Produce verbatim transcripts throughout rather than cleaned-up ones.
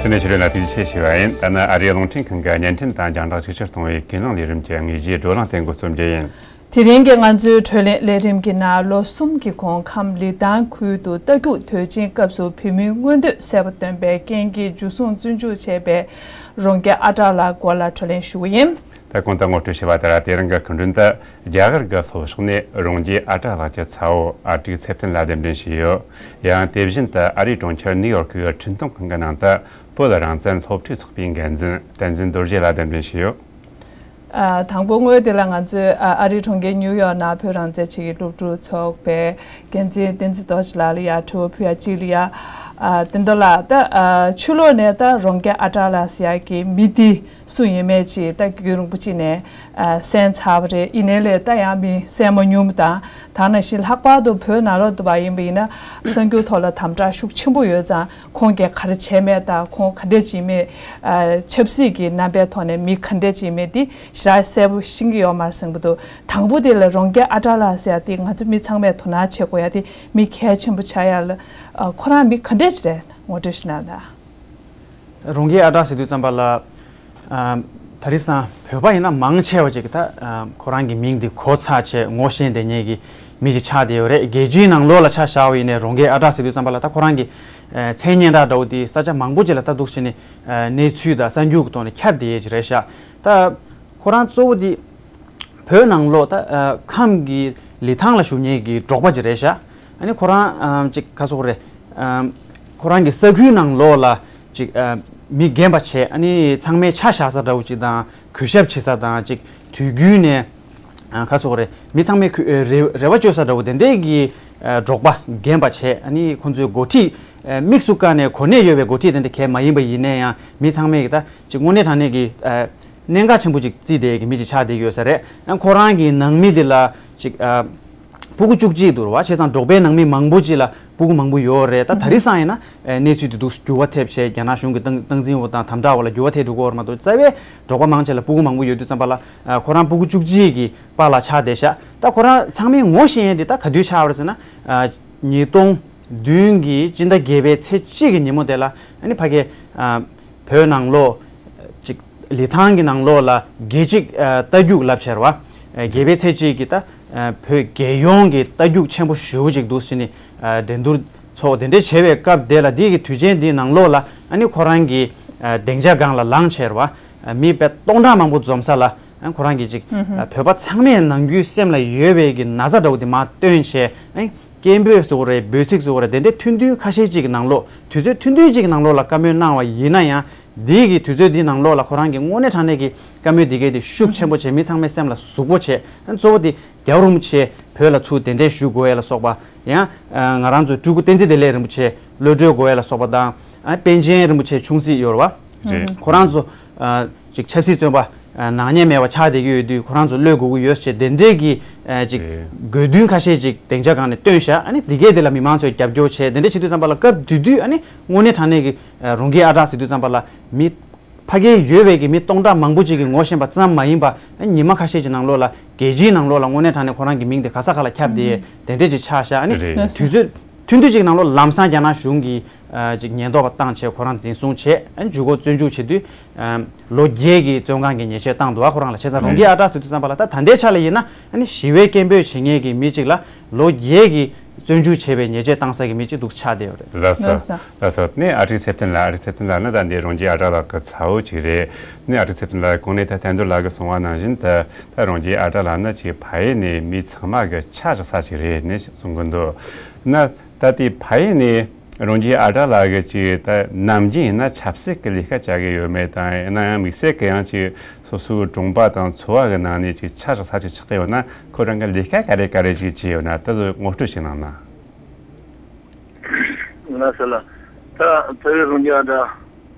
ནས་ཕྱི་ལོ་ལ་ཐུགས་རྗེ་ཆེ་ཞུ་བ་ཡིན། ད་ནི་ཨ་རིའི་རླུང་འཕྲིན་ཁང་གི་བརྙན་འཕྲིན་དང་རྒྱང་བསྒྲགས་ཆིག་སྒྲིལ་གཏོང་བའི་ཀུན་གླེང་ལས་རིམ་གྱི་དངོས་གཞིའི་བགྲོ་གླེང་དེ་འགོ་རྩོམ་རྒྱུ་ཡིན། དེ་རིང་གི་ང་ཚོའི་བགྲོ་གླེང་ལས་རིམ་གྱི་ནང་ལོ་གསུམ་གྱི་གོང་ཁམས་ལི་ཐང་ཁུལ་དུ་རྟ་རྒྱུག་དུས་ཆེན་སྐབས་སུ་བོད་མིའི་མངོན་འདོད་གསལ་པོ་སྟོན་པའི་རྐྱེན་གྱིས་འཇུ་བཟུང་བཙོན་འཇུག་བྱས་པའི་རོང་རྒྱས་ཨ་གྲགས་ལགས་སྐོར་ལ་བགྲོ་གླེང་ཞུ་གི་ཡིན། ད་གོང་དུ་ངོ་སྤྲོད་བྱས་པ་ལྟར། དེ་རིང་གི་སྐུ་མགྲོན་དུ་རྒྱ་གར་གྱི་ལྷོ་ཕྱོགས་ནས་རོང་རྒྱས་ཨ་གྲགས་ལགས་ཀྱི་ཚ་བོ་ཨ་ཀྲིག་ཚེ་བརྟན་ལགས་གདན་འདྲེན་བྱས་ཡོད། ཡང་དེ་བཞིན་དུ་ཨ་རིའི་གྲོང་ཁྱེར་ནིའུ་ཡོག་གི་འཕྲིན་གཏོང་ཁང་གི་ནང་དུ་བོད་རང་བཙན་སློབ་ཕྲུག་ཚོགས་པའི་འགན་འཛིན་བསྟན་འཛིན་རྡོ་རྗེ་ལགས་གདན་འདྲེན་བྱས་ཡོད། ཨ། དང་པོ་ངོས་དེ་ལ་ང་ཚོས་ཨ་ཨ་རིའི་གྲོང་ཁྱེར་ནིའུ་ཡོག་ནང་བོད་རང་བཙན་ཆེད་ཀྱི་སློབ་ཕྲུག་ཚོགས་པའི་འགན་འཛིན་བསྟན་འཛིན་རྡོ་རྗེ་ལགས་ལ་ཡ་དྲི་བ་ཕུལ་ཡ་གཅིག་ལ་ཡ། ཨ། བསྟན་རྡོར་ལགས། ད་ཨ་ཕྱི་ལོགས་ནས་ད་རོང་རྒྱས་ཨ་གྲགས་ལགས་ཟེར་ཡ་གི་མི་དེ་སུ་ཡིན་མེད་ཅིག་ད་རྒྱུན་རིང་པོ་ཅིག་ནས་ཨ་གསན་ཚར་བ་རེད། ཡིན་ནའི་ལས་ད་ཡང་མི་གསན་མ་མྱོང་བ་དང་། ད་ནང་བཞིན་ལྷག་པར་དུ་བོད་ནང་ལོགས་དུ་བ་ཡིན་པ་ཡིན་ན་གསར་འགྱུར་ཐོག་ལ་དམ་དྲག་ཤུགས་ཆེན་པོ་ཡོད་ཙང་། ཁོང་གིས་ག་རེ་བྱས་མེད་དང་། ཁོང་ག་འདྲས་ཅིག་མེད། ཨ། ཆབ་སྲིད་ཀྱི་རྣམ་པའི་ཐོག་ནས་མི་ག་འདྲས་ཅིག་མེད་དེ་ཞེ་དྲག་གསལ་པོ་ཤེས་ཀྱི་ཡོད་མ་རེད་བསམ་གྱི་འདུག། དང་པོ་དེ་ལ་རོང་རྒྱས་ཨ་གྲགས་ལགས་ཟེར་ཡ་དེ་ང་ཚོ་མི་ཚང་མས་དོ་སྣང་བྱེད་དགོས་ཡ་དེ་མི་གལ་ཆེན་པོ་ཆགས་ཡ་ལ། ཨ། ཁོ་རང་མི་ག་འདྲས་ཅིག་རེད། ངོ་སྤྲོད་ཞུ་ན་ད། རོང་རྒྱས་ཨ་གྲགས་ཟེར་དུས་ཙམ་པ་ལ། ཨ། ད་རེས་སང་བོད་པ་ཡིན་ན་མང་ཆེ་བ་ཅིག་གིས་ད་ཨ་ཁོ་རང་གི་མིང་འདི་གོ་ཚར་བྱས་ངོ་ཤེས་བསྡད་མཁན་གྱི་མི་ཞིག་ཆགས་བསྡད་ཡོད་རེད། རྒྱལ་སྤྱིའི་ནང་ལོགས་ལ་ཆ་བཞག་པ་ཡིན་ནའི་རོང་རྒྱས་ཨ་གྲགས་ཟེར་དུས་ཙམ་པ་ལ་ད་ཁོ་རང་གི་ཨ་མཚན་སྙན་གྲགས་འདྲ་བོ་དེ་ས་ཆ་མང་པོ་ཅིག་ལ་ད་འདུག་བྱས་ནས་ཨ་གནས་ཚུལ་དང་གསར་འགྱུར་གྱི་ཐོག་ནས་ཁྱབ་བསྡད་ཡས་ཅིག་རེད་ཤག། ད་ཁོ་རང་གཙོ་བོ་དེ་བོད་ནང་ལོགས་ད་ཨ་ཁམས་ཀྱི་ལི་ཐང་ལ་བཞུགས་མཁན་གྱི་འབྲོག་པ་ཅིག་རེད་ཤག། ཨ་ནི་ཁོ་རང་ཨ་ཅིག་ག་ཟེར་དགོས་རེད། ཨ་ཁོ་རང་གི་ས་ཁུལ་ནང་ལོགས་ལ་ཅིག་ཨ་མི་རྒན་པ་བྱས། ཨ་ནི་ཚང་མས་ཆ་བཞག་ས་འདྲ་བོ་ཅིག་དང་། གུས་ཞབས་བྱེད་ས་དང་། ཅིག་དུས་རྒྱུན་ནས་ཨ་ག་ཟེར་དགོས་རེད། མི་ཚང་མས་གུས་ཨ་རེ་རེ་བ་བཅོལ་ས་འདྲ་བོ་དེ་འདྲས་ཀྱི་ཨ་འབྲོག་པ་རྒན་པ་བྱས། ཨ་ནི་ཁོང་ཚོའི་འགོ་ཁྲིད་ཨ་དམིགས་སུ་བཀར་ནས་གོ་གནས་ཡོད་པའི་འགོ་ཁྲིད་དེ་འདྲ་གང་མ་ཡིན་པ་ཡིན་ནའི་ཡང་མི་ཚང་མས་ཀྱི་ད་ཅིག་དངོས་གནས་དྲང་གནས་ཀྱི་ཨ་གནད་འགག་ཆེན་པོ་ཅིག་བརྩིས་བསྡད་ཀྱི་མི་ཅིག་ཆགས་བསྡད་ཀྱི་ཡོད་ས་རེད། ཨ་ཁོ་རང་གི་ནང་མི་དེ་ལ་ཅིག་ཨ་སྤུ་གུ་བཅུ་གཅིག་འདུག་ར་བ། བྱས་ཙང་འབྲོག་པའི་ནང་མི་མང་པོ་ཅིག་ལ་སྤུ་གུ་མང་པོ་ཡོད་རེད། ད་ད་རེས་སང་ཡིན་ན་ཨ་གནས་ཚུལ་དེ་འདུག་འགྱུར་བ་ཐེབས་བྱས། རྒྱ་ནག་གཞུང་གི་སྟངས་སྟངས་འཛིན་འོག་དང་དམ་དྲག་འོག་ལ་འགྱུར་བ་ཐེབས་འགྲོ་གི་ཡོད་རེད་མ་གཏོགས། རྩ་བའི་འབྲོག་པ་མང་ཆེ་ལ་སྤུ་གུ་མང་པོ་ཡོད་དུས་ཙམ་པ་ལ་ཨ་ཁོ་རང་སྤུ་གུ་བཅུ་གཅིག་གི་པཱ་ལགས་ཆགས་བསྡད་ཤག། ད་ཁོ་རང་ཚང་མས་ངོ་ཤེས་ཡས་དེ་ད་ག་དུས་ཆགས་པ་རེད་ཟེར་ན། ཨ་ཉིས་སྟོང་བདུན་གྱི་སྤྱི་ཟླ་བརྒྱད་པའི་ཚེས་གཅིག་གི་ཉིན་མོ་དེ་ལ་ཨ་ནི་ཕ་གིའི་ཨ་བོད་ནང་ལོགས་ཅིག་ལི་ཐང་གི་ནང་ལོགས་ལ་རྒྱལ་སྤྱིའི་ཨ་རྟ་རྒྱུག་ལབ་བྱས་ར་བ། ཨ་བརྒྱད་པའི་ ཚེས་གཅིག་གི་ད་ཨ་བོད་རྒྱལ་ཡོངས་ཀྱི་རྟ་རྒྱུག་ཆེན་པོ་ཞེ་པོ་ཅིག་འདུག་ཟེར་ནས་ཨ་འགྲན་བསྡུར་ཚོགས་དེ་འདྲ་བྱས་པའི་སྐབས་དེ་ལ། དེ་གི་དུས་ཆེན་དེའི་ནང་ལོགས་ལ་ཨ་ནི་ཁོ་རང་གི་ཨ་སྡིངས་ཆ་སྒང་ལ་ལངས་བྱས་ར་བ། ཨ་མི་དཔེ་སྟོང་ཕྲག་མང་པོ་འཛོམས་ས་ལ། ཨ་ཁོ་རང་གིས་ཅིག་ཨ་བོད་པ་ཚང་མས་ནམ་རྒྱུན་སེམས་ལ་ཡོད་པའི་གི་ན་ཚ་འདྲ་བོ་དེ་མར་བཏོན་བྱས། ཨ་སྐད་འབོད་ཟེར་དགོས་རེད། འབོད་ཚིག་ཟེར་དགོས་རེད། དེ་འདྲའི་ཐུང་ཐུང་ཁ་ཤས་ཅིག་གི་ནང་ལོགས། དུས་ཚོད་ཐུང་ཐུང་ཅིག་གི་ནང་ལོགས་ལ་བཀའ་མོལ་གནང་བ་ཡིན་ན་ཡང་། འདི་གི་དུས་ཚོད་འདིའི་ནང་ལོགས་ལ་ཁོ་རང་གི་དངོས་གནས་དྲང་གནས་ཀྱི་བཀའ་མོལ་འདི་གས་དེ་ཤུགས་ཆེན་པོ་བྱས། མི་ཚང་མའི་སེམས་ལ་ཟུག་པོ་བྱས། ཨ་གཙོ་བོ་དེ་རྒྱལ་བ་རིན་པོ་ཆེ་བོད་ལ་ཚུར་གདན་འདྲེན་ཞུ་དགོས་ཡས་ལ་སོགས་པ། ཡང་ཨ་ང་རང་ཚོའི་སྤྲུལ་སྐུ་བསྟན་འཛིན་བདེ་ལེགས་རིན་པོ་ཆེ་གློད་གྲོལ་དགོས་ཡས་ལ་སོགས་པ་དང་། ཨ་པཎ་ཆེན་རིན་པོ་ཆེ་ཆུང་སྲིད་ཡོད་རེད་བ། རེད། ཁོ་རང་ཚོ་ཨ་ཅིག་ཆབ་སྲིད་བཙོན་པ་ཨ་ནག་ཉེས་མེད་པ་ཆགས་བསྡད་ཀྱི་ཡོད་དུས། ཁོ་རང་ཚོ་གློད་དགོས་ཀྱི་ཡོད་ཟེར་དེ་འདྲས་ཀྱི་ཨ་ཅིག་རེད། དགོས་འདུན་ཁ་ཤས་ཅིག་སྡིངས་ཆ་སྒང་ནས་བཏོན་བཞག། ཨ་ནི་འདི་གས་དེ་ལ་མི་མང་ཚོས་རྒྱབ་སྐྱོར་བྱས། དེ་འདྲས་བྱེད་དུས་ཙམ་པ་ལ་སྐབས་དེ་དུས་ཨ་ནི་དངོས་གནས་དྲང་གནས་ཀྱི་ཨ་རོང་རྒྱས་ཨ་གྲགས་ཟེར་དུས་ཙམ་པ་ལ་མི་ཕ་གིར་ཡོད་པའི་གི་མི་སྟོང་ཕྲག་མང་པོ་ཅིག་གིས་ངོ་ཤེས་པ་ཙམ་མ་ཡིན་པ། ཨ་ཉི་མ་ཁ་ཤས་ཀྱི་ནང་ལོགས་ལ་རྒྱལ་སྤྱིའི་ནང་ལོགས་ལ་དངོས་གནས་དྲང་གནས་ཁོ་རང་གི་མིང་དེ་ག་ས་ག་ལ་ཁྱབ་བསྡད་དེ་འདྲས་ཅིག་ཆགས་ཤག། ཨ་ནི་རེད། དུས་ཚོད་ཐུང་ཐུང་ཅིག་ནང་ལོགས་ལམ་སང་རྒྱ་ནག་གཞུང་གིས་ཨ་ཅིག་ཉེན་རྟོག་པ་བཏང་བྱས་ཁོ་རང་འཛིན་བཟུང་བྱས། ཨ་ནི་འཇུག་སྒོ་བཙོན་འཇུག་བྱེད་དུས་ཨ་ལོ་བརྒྱད་ཀྱི་བཙོན་ཁང་གི་ཉེས་ཆད་བཏང་འདུག། ཨ་ཁོ་རང་ལ། བྱས་ཙང་རོང་རྒྱས་ཨ་གྲགས་ཟེར་དུས་ཙམ་པ་ལ་ད་ད་ལྟའི་ཆ་ལ་ཡིན་ན་ཨ་ནི་ཞི་བའི་སྐད་འབོད་བྱེད་མཁན་གྱི་མི་གཅིག་ལ་ལོ་བརྒྱད་ཀྱི་བཙོན་འཇུག་བྱས་པའི་ཉེས་ཆད་བཏང་ས་གི་མི་གཅིག་འདུག་ཆགས་བསྡད་ཡོད་རེད། ལགས་སོ། ལགས་སོ། ལགས་སོ། ནས་ཨ་ཀྲིག་ཚེ་བརྟན་ལགས། ཨ་ཀྲིག་ཚེ་བརྟན་ལགས་ནི་ད་འདི་རོང་རྒྱས་ཨ་གྲགས་ལགས་ཀྱི་ཚ་བོ་གཅིག་རེད། ནས་ཨ་ཀྲིག་ཚེ་བརྟན་ལགས་གོང་ནས་ད་བསྟན་རྡོར་ལགས་ཀྱིས་གསུངས་པ་ནང་བཞིན་དུ་ད་རོང་རྒྱས་ཨ་གྲགས་ལགས་ནི་ཅིག་ཕ་ཡུལ་ནས་མི་ཚང་མ་གི་ཆ་བཞག་ས་ཅིག་རེད་ནས་གསུང་གི་འདུག། ན་ད་དེ་ཕ་ཡུལ་ནས་རོང་རྒྱས་ཨ་གྲགས་ལགས་ཀྱིས་ཅིག་ད་ནམ་རྒྱུན་ཡིན་ན་ཆབ་སྲིད་ཀྱི་ལས་ཀ་བྱ་གི་ཡོད་མེད་དང་། ཡིན་ན་ཡང་དམིགས་བསལ་གྱི་ཡང་ཅིག་སོ་སོའི་གྲོང་པ་དང་ཚོ་བ་གི་ནང་ནས་ཅིག་ཆ་བཞག་ས་ཅིག་ཆགས་ཀྱི་ཡོད་ན། ཁོ་རང་གི་ལས་ཀ་ག་རེ་ག་རེ་ཅིག་བྱས་ཡོད་ན་དེ་ཚོ་ངོ་སྤྲོད་ཅིག་གནང་ན། ལགས་སོ་ལགས། ད་ཕ་ཡུལ་རོང་རྒྱས་ཨ་གྲགས་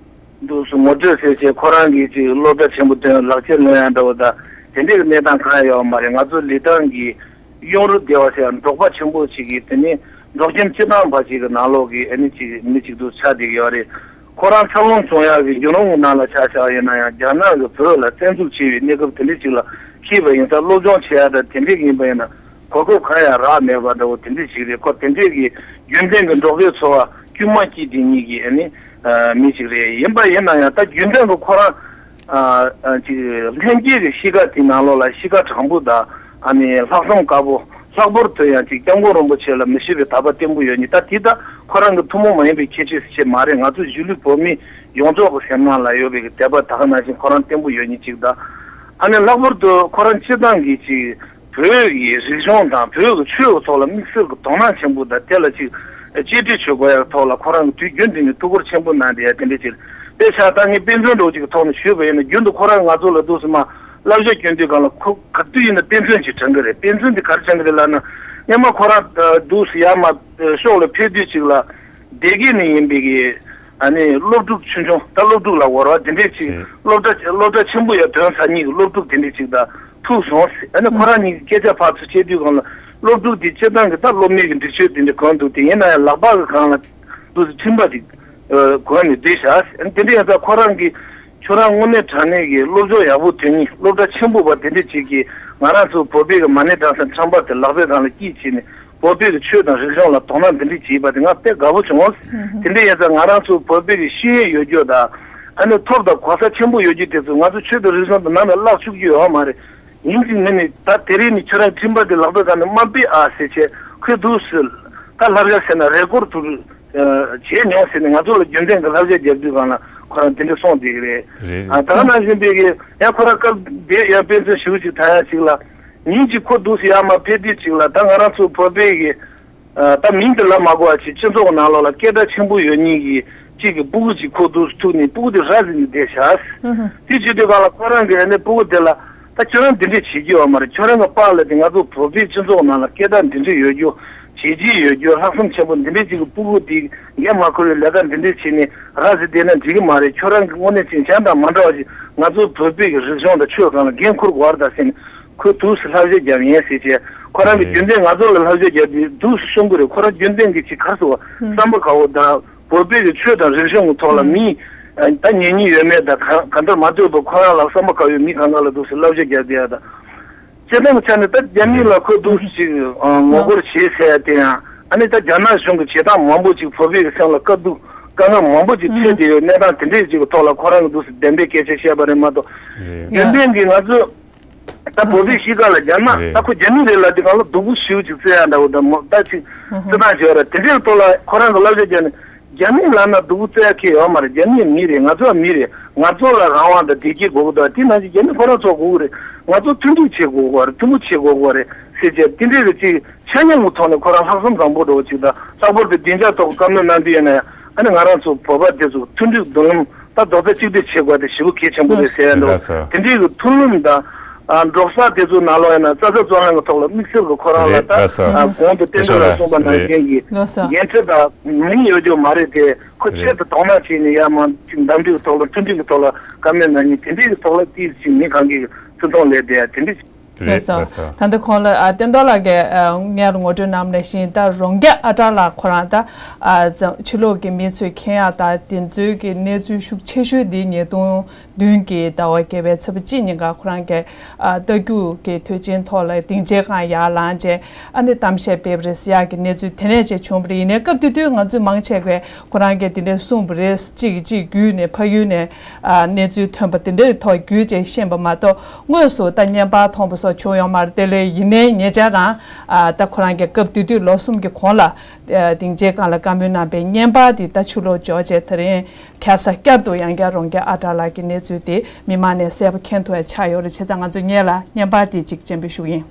འདུག་སེ་ངོ་སྤྲོད་ཟེར་བྱས་ཁོ་རང་གིས་ཅིག་སློབ་གྲྭ་ཆེན་པོ་ཐོན། ལག་ཁྱེར་ལོན་ཡ་འདྲ་བོ་དང་དེ་འདྲའི་གནས་སྟངས་གང་ཡང་ཡོད་མ་རེད། ང་ཚོ་ལི་ཐང་གི་གཡུང་རུ་སྡེ་བ་ཟེར་འབྲོག་པ་ཆེན་པོ་ཞིག་གིས་དེ་ནི་འབྲོག་ཁྱིམ་སྤྱི་བཏང་འབའ་ཞིག་གི་ནང་ལོགས་ཀྱི་ཨ་ནི་ཅིག་མི་ཅིག་ཏུ་ཆགས་བསྡད་ཀྱི་ཡོད་རེད། ཁོ་རང་འཚར་ལོངས་བྱུང་ཡག་གི་རྒྱུ་ནོར་ནང་ལ་ཆ་བཞག་ཡིན་ན་ཡང་རྒྱ་ནག་གིས་བོད་ལ་བཙན་འཛུལ་བྱས་པའི་གནས་སྐབས་དེ་འདྲ་ཅིག་ལ་ཤེས་པ་ཡིན་ཙང་། སློབ་སྦྱོང་བྱེད་ཡག་དང་དེ་འདྲའི་ཡིན་པ་ཡིན་ན་གོ་སྐབས་གང་ཡང་རག་མེད་པ་འདྲ་བོ་དེ་འདྲ་ཞིག་རེད། ཁོ་དེ་འདྲའི་གི་རྒྱུན་ལྡན་གྱི་འབྲོག་པའི་འཚོ་བ། དཀྱུས་མ་སྐྱིད་དེ་གཉིས་ཀྱི་ཨ་ནི་མི་ཞིག་རེད། ཡིན་པ་ཡིན་ན་ཡང་ད་རྒྱུན་ལྡན་གྱི་ཁོ་རང་ཅིག་ལྷན་སྐྱེས་ཀྱི་གཤིས་ཀ་དེ་ནང་ལོགས་ལ་གཤིས་ཀ་དྲང་པོ་དང་ཨ་ནི་ལྷག་བསམ་དཀར་པོ། ལྷག་པར་དུ་ཡང་ཅིག་སྐྱབས་མགོན་རིན་པོ་ཆེ་ལ་མི་ཤེས་པའི་དད་པ་བརྟན་པོ་ཡོད་མཁན། ད་དེ་ད་ཁོ་རང་གི་ཐུན་མོང་མ་ཡིན་པའི་ཁྱད་ཆོས་ཞིག་མ་རེད། ང་ཚོ་གཞིས་ལུས་བོད་མི་ཡོངས་རྫོགས་ཀྱི་སེམས་ནང་ལ་ཡོད་པའི་དད་པ་ད་ག་ནང་བཞིན་ཁོ་རང་བརྟན་པོ་ཡོད་མཁན་ཅིག་དང་། ཨ་ནི་ལྷག་པར་དུ་ཁོ་རང་སྤྱིར་བཏང་གི་ཅིག་བོད་ཀྱི་རིག་གཞུང་དང་བོད་ཀྱི་ཆོས་ཀྱི་ཐོག་ལ་དམིགས་བསལ་གྱི་དོ་སྣང་ཆེན་པོ་དང་། དེ་ལ་ཅིག་གཅེས་སྤྲས་བྱེད་དགོས་ཡག་ཐོག་ལ་ཁོ་རང་གིས་དུས་རྒྱུན་དུ་ནས་ཐུགས་ཁུར་ཆེན་པོ་གནང་བསྡད་ཡ་དེ་འདྲ་ཅིག་དཔེ་ཆ་ད་ངས་དཔེ་མཚོན་འདྲ་བོ་ཅིག་གི་ཐོག་ནས་ཞུས་པ་ཡིན་ན། རྒྱུན་དུ་ཁོ་རང་ང་ཚོ་ལ་འདུག་སེ་མར་བསླབ་བྱ་སྐྱོན་དུས་སྒང་ལ་ཁོ་ག་དུས་ཡིན་ན་དཔེ་མཚོན་ཅིག་དྲངས་ཀྱི་རེད། དཔེ་མཚོན་དེ་ག་རེ་དྲངས་ཀྱི་རེད་ལབ་ན། སྔོན་མ་ཁོ་རང་འདུག་སེ་ཡར་མར་ཕྱོགས་ལ་ཕེབས་དུས་ཅིག་ལ་སྡེ་དགེ་ནས་ཡིན་པའི་གི་ཨ་ནི་སློབ་ཕྲུག་ཆུང་ཆུང་། ད་སློབ་ཕྲུག་ལབ་དགོས་རེད་བ། དེ་འདྲས་ཅིག་སློབ་གྲྭ་སློབ་གྲྭ་ཆེན་པོ་ཡར་ཐོན་ཚར་མཁན་གྱི་སློབ་ཕྲུག་དེ་འདྲས་ཅིག་དང་ཐུག་སོང་། ཨ་ནི་ཁོ་རང་གཉིས་ཀྱི་སྐད་ཆ་ཕར་ཚུར་བཤད་དུས་སྒང་ལ་སློབ་ཕྲུག་དེ་སྤྱིར་བཏང་གི་ད་སློབ་མའི་གི་འདྲི་གཅོད་དེ་འདྲས་གོན་འདུག་དེ་ཡིན་ན་ཡང་ལག་པ་གི་སྒང་ལ་འདུག་སེ་འཕྲིན་པ་ཅིག་གོན་ནས་བསྡད་ཤག་དེ་འདྲས་ཡིན་ཙང་ཁོ་རང་གིས་ཁྱོད་རང་དངོས་གནས་དྲང་གནས་ཀྱི་སློབ་སྦྱོང་ཡག་པོ་ཐོན་མཁན་སློབ་གྲྭ་ཆེན་པོ་བ་དེ་འདྲས་ཅིག་གིས་ང་རང་ཚོ་བོད་པའི་གི་མ་ཎི་བགྲང་སའི་ཁྲམ་པ་དེ་ལག་པའི་སྒང་ལ་དཀྲིས་བྱས་ནས་བོད་པའི་གི་ཆོས་དང་རིག་གཞུང་ལ་དོ་སྣང་འདི་འདྲས་བྱས་པ་དེ་ང་དཔེ་དགའ་པོ་བྱུང་། དེ་འདྲས་ཡིན་ཙང་ང་རང་ཚོ་བོད་པའི་གི་ཤེས་ཡོན་ཡོད་རྒྱུ་དང་། ཨ་ནི་ཐོབ་དང་གོ་ས་ཆེན་པོ་ཡོད་རྒྱུ་དེ་ཚོ་ང་ཚོ་ཆོས་དང་རིག་གཞུང་དེ་ནང་ནས་བརླག་བཅུག་རྒྱུ་ཡོད་མ་རེད། ཡིན་གཅིག་མིན་ནས་ད་དེ་རིང་ནས་ཁྱོད་རང་འཕྲིན་པ་དེ་ལག་པའི་སྒང་ནས་མ་ཕུད་ཨ་ཟེར་བྱས་ཁོས་འདུག་སེ་ད་བསླབ་བྱ་ཟེར་ན་རེ་སྐུལ་དུ་བྱས་མྱོང་ཟེར་ནས་ང་ཚོ་ལ་རྒྱུན་ལྡན་གྱི་བསླབ་བྱ་རྒྱག་དུས་སྒང་ལ་ཁོ་རང་དེ་འདྲ་གསུངས་བསྡད་ཀྱི་རེད། རེད། ཨ་ད་ག་ནང་བཞིན་པའི་གི་ཡང་ཁོ་རང་སྐབས་དེ་ཡང་དཔེ་མཚོན་ཞེ་པོ་ཅིག་དྲངས་ཡ་ཅིག་ལ། ཉིན་གཅིག་ཁོ་འདུག་སེ་ཡར་མར་ཕེབས་དུས་ཅིག་ལ་ད་ང་རང་ཚོ་བོད་པའི་གི་ཨ་ད་མིང་དེ་ལབ་མ་དགོས་པ་ཅིག་སྤྱི་ཚོགས་ནང་ལོགས་ལ་སྐད་གྲགས་ཆེན་པོ་ཡོད་མཁན་གྱི་གཅིག་གི་སྤུ་གུ་ཅིག་ཁོ་འདུག་སེ་ཐུག་ནས་སྤུ་གུ་དེ་ར་བཟི་ནས་བསྡད་ཤག་དེ་བྱེད་དུས་སྒང་ལ་ཁོ་རང་གིས་ཨ་ནི་སྤུ་གུ་དེ་ལ། ད་ཁྱོད་རང་འདི་འདྲས་བྱེད་ཀྱི་ཡོད་མ་རེད། ཁྱོད་རང་གི་པཱ་ལགས་དེ་ང་ཚོ་བོད་པའི་སྤྱི་ཚོགས་ནང་ལ་སྐད་གྲགས་འདི་འདྲས་ཡོད་རྒྱུ། བྱས་རྗེས་ཡོད་རྒྱུ། ལྷག་བསམ་ཆེན་པོ་འདི་འདྲས་ཅིག་གི་སྤུ་གུ་དེ་འགན་མ་འཁུར་བའི་ལས་ཀ་འདི་འདྲས་བྱས་ནས་ར་བཟི་བསྡད་ན་འགྲིག་གི་མ་རེད། ཁྱོད་རང་གི་དངོས་གནས་ཅིག་གཞན་དང་མ་འདྲ་བ་ཞིག་ང་ཚོ་བོད་པའི་གི་རིག་གཞུང་དང་ཆོས་སྒང་ལ་འགན་འཁུར་དགོས་རེད་ད་ཟེར་ནས་ཁོས་འདུག་སེ་བསླབ་བྱ་བརྒྱབ་ཡིན་ཟེར་བྱས། ཁོ་རང་གི་རེད། རྒྱུན་ལྡན་ང་ཚོ་ལ་བསླབ་བྱ་བརྒྱབ་དུས་འདུག་སེ་གསུང་གི་རེད། ཁོ་རང་རྒྱུན་ལྡན་གི་ཅིག་ག་རེ་ཟེར་བ་བསམ་པ་དཀར་པོ་དང་། བོད་པའི་གི་ཆོས་དང་རིག་གཞུང་གི་ཐོག་ལ་མི་ད་ཉན་མཁན་ཡོད་མེད་དང་ག་ག་འདྲ་མ་ལྟོས་པར་ཁོ་རང་ལ་བསམ་པ་དཀར་པོའི་མི་གང་ག་ལ་འདུག་སེ་བསླབ་བྱ་རྒྱག་བསྡད་ཡ་དང་། སྤྱིར་བཏང་གི་ཆ་ནས་ད་རྒྱ་མི་ལ་ཁོ་འདུག་སེ་ཅིག་ངོ་རྒོལ་བྱེད་ཟེར་ཡ་དེ་ཡང་ཨ་ནི་ད་རྒྱ་ནག་གཞུང་གི་བྱེད་སྟངས་མང་པོ་ཅིག་བོད་པའི་གི་སེམས་ལ་དཀའ་སྡུག་དཀའ་ངལ་མང་པོ་ཅིག་འཕྲད་བསྡད་ཡོད། གནས་སྟངས་དེ་འདྲའི་ཅིག་གི་ཐོག་ལ་ཁོ་རང་གི་འདུག་སེ་བདེན་པའི་སྐད་ཆ་བཤད་པ་རེད་མ་གཏོགས། རེད། རྒྱུན་ལྡན་གྱི་ང་ཚོ་ད་བོད་པའི་གཤིས་ཀ་ལ་རྒྱ་ནག་རེད། ད་ཁོ་རྒྱ་མི་རེད་ལབ་དུས་སྒང་ལ་སྡུག་པོ་ཞེ་པོ་ཅིག་བརྩི་ཡ་འདྲ་བོ་དང་མོ་ད་ཅིག་བརྩི་སྟངས་བྱེད་པ་རེད། དེ་འདྲའི་ཐོག་ལ་ཁོ་རང་གི་བསླབ་བྱ་བརྒྱབ་ནས་རྒྱ་མི་ལབ་ན་སྡུག་པོ་བརྩི་ཡ་ཁེལ་ཡོད་མ་རེད། རྒྱ་མི་མི་རེད། ང་ཚོ་མི་རེད། ང་ཚོ་ལ་རང་དབང་དང་བདེ་སྐྱིད་དགོས་ཀྱི་འདུག་དེ་ནང་བཞིན་རྒྱ་མི་ཁོ་རང་ཚོ་དགོས་ཀྱི་རེད། ང་ཚོ་མཐུན་སྒྲིལ་བྱེད་དགོས་ཀྱི་རེད། མཐུན་པོ་བྱེད་དགོས་ཀྱི་རེད་ཟེར་བྱས་དེ་འདྲའི་རེད་ཅིག་ཆ་སྙོམས་ཀྱི་ཐོག་ནས་ཁོ་རང་ལྷག་བསམ་བཟང་པོ་འདྲ་བོ་ཅིག་དང་། ལྷག་པར་དུ་བདེ་འཇགས་ཐོག་བཀའ་མོལ་གནང་དུས་ཡིན་ན་ཡང་ཨ་ནི་ང་རང་ཚོ་བོད་པ་དེ་ཚོ་མཐུན་སྒྲིལ་མདུན་ལམ་ད་རྡོག་རྩ་གཅིག་སྒྲིལ་བྱེད་དགོས་དེ་ཞེ་པོ་གལ་ཆེན་པོ་རེད་ཟེར་ཡ་འདྲ་བོ། དེ་འདྲའི་གི་མཐུན་ལམ་དང་། ཨ་འབྲོག་ས་དེ་ཚོའི་ནང་ལོགས་ཡིན་ན་རྩྭ་ས་བཙོང་ལེན་གྱི་ཐོག་ལ་དམིགས་བསལ་གྱི་ཁོ་རང་ལ་ད་ཨ་གོང་དུ་བསྟན་འཛིན་ལགས་གསུངས་པ་ནང་བཞིན་གྱི་འགན་འཁྲི་དང་མིང་ཡོད་རྒྱུ་མ་རེད་དེ། ཁོ་ཆེད་དུ་དོ་སྣང་བྱས་ནས་ཡར་མར་ཅིག་འདེམས་སྒྲུག་གི་ཐོག་ལ་མཐུན་སྒྲིལ་གྱི་ཐོག་ལ་བཀའ་མོལ་གནང་མཁན་དེ་འདྲའི་གི་ཐོག་ལ་ཏིས་ཅིག་མི་གང་གི་ཚུར་མཐོང་ལས་དེ་དེ་འདྲ། རེད་ལགས་སོ། ལགས་སོ། ད་ལྟ་ཁོང་ལ་ཨ་བསྟན་རྡོར་ལགས་ཀྱིས་ཨ་སྔོན་ལ་ངོ་སྤྲོད་གནང་བ་ནང་བཞིན་ད་རོང་རྒྱ་ཨ་ཊ་ལགས་ཁོ་རང་ད་ཨ་འཛམ་ཕྱི་ལོགས་ཀྱི་མི་ཚོས་མཁྱེན་ཡག་ད་དེ་ཚོའི་གི་གནས་ཚུལ་ཤུགས་ཆེ་ཤོས་འདི་ཉིས་སྟོང་བདུན་གྱི་ཟླ་བ་བརྒྱད་པའི་ཚེས་པ་གཅིག་ཉིན་ཀ་ཁོ་རང་གི་ཨ་རྟ་རྒྱུག་གི་དུས་ཆེན་ཐོག་ལ་སྡིངས་ཆའི་སྒང་ཡར་ལངས་བྱས་ཨ་ནི་གཏམ་བཤད་སྤེལ་བ་རེད་ཟེར་ཡག་གི་གནས་ཚུལ་དེ་ནས་བྱས་བྱུང་བ་རེད། ཡིན་ནའི་སྐབས་དེ་དུས་ང་ཚོས་མང་ཆེ་བས་ཁོ་རང་གིས་དེ་འདྲ་གསུངས་པ་རེད། གཅིག་གིས་གཅིག་བརྒྱུད་ནས་ཕ་ཡུལ་ནས་ཨ་གནས་ཚུལ་ཐོན་པ་དེ་འདྲའི་ཐོག་བརྒྱུད་བྱས་ཤེས་པ་མ་གཏོགས་དངོས་སུ་ད་བརྙན་པར་མཐོང་པ་སོགས་བྱུང་ཡོད་མ་རེད། དེ་ལས་ཡིན་ནའི་ཉེ་ཆར་རང་ཨ་ད་ཁོ་རང་གིས་སྐབས་དེ་དུས་ལོ་གསུམ་གྱི་གོང་ལ་ཨ་སྡིངས་ཆའི་སྒང་ལ་བཀའ་མོལ་གནང་པའི་བརྙན་པར་དེ་ད་ཕྱི་ལོགས་འབྱོར་བྱས་དེ་རིང་ཁ་སང་བསྐྱར་དུ་ཡང་བསྐྱར་རོང་རྒྱ་ཨ་ཊ་ལགས་ཀྱི་གནས་ཚུལ་དེ་མི་མང་ནས་གསལ་པོ་མཁྱེན་ཐུབ་པ་ཆགས་ཡོད་རེད། བྱས་ཙང་ང་ཚོ་སྔོན་ལ་བརྙན་པར་དེ་གཅིག་སྤྱན་འབུལ་ཞུ་གི་ཡིན།